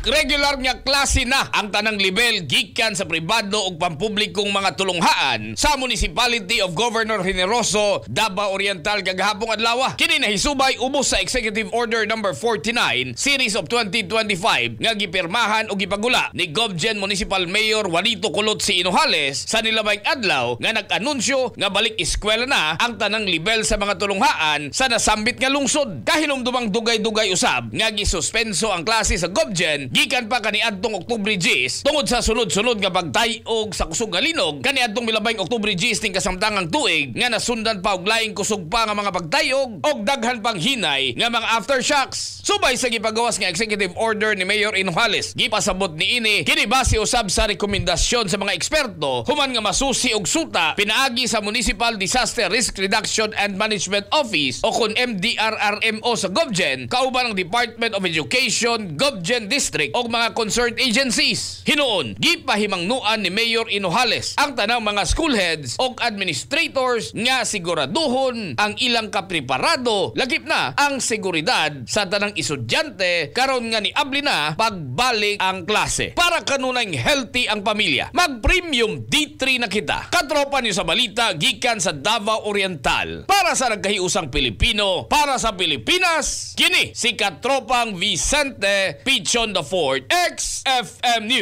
Balik regular nga klase na ang tanang level gikan sa pribado ug pampublikong mga tulunghaan sa Municipality of Governor Generoso, Davao Oriental kagahapong adlaw. Kini nahisubay ubos sa Executive Order Number 49 Series of 2025 nga gipirmahan ug gipagula ni GovGen Municipal Mayor Juanito Kulot C. Inojales sa nilabayng adlaw nga nag-anunsyo nga balik eskwela na ang tanang level sa mga tulunghaan sa nasambit nga lungsod. Kahinumdumang dugay-dugay usab nga gisuspenso ang klase sa GovGen gikan pa kaniadtong Oktubre 10 tungod sa sunod-sunod nga pagtay-og sa kusog nga linog kaniadtong milabayng Oktubre 10 ning kasamtangang tuig nga nasundan pa og laing kusog pa nga mga pagtay-og og daghan pang hinay nga mga aftershocks. Subay sa gipagawas nga executive order ni Mayor Inojales, gipasabot niini kini base usab sa rekomendasyon sa mga eksperto human nga masusi og suta pinaagi sa Municipal Disaster Risk Reduction and Management Office o kon MDRRMO sa GovGen kauban ang Department of Education, GovGen District og mga concerned agencies. Hinuon, gipahimangnuan ni Mayor Inojales ang tanang mga school heads og administrators nga siguraduhon ang ilang kapreparado, lakip na ang seguridad sa tanang estudyante karon nga niabli na pagbalik ang klase. Para kanunayng healthy ang pamilya, mag-Premium D3 na kita. Katropa niyo sa balita gikan sa Davao Oriental. Para sa nagkahiusang Pilipino, para sa Pilipinas, kini si Katropang Vicente Pichon the Fourth, XFM News.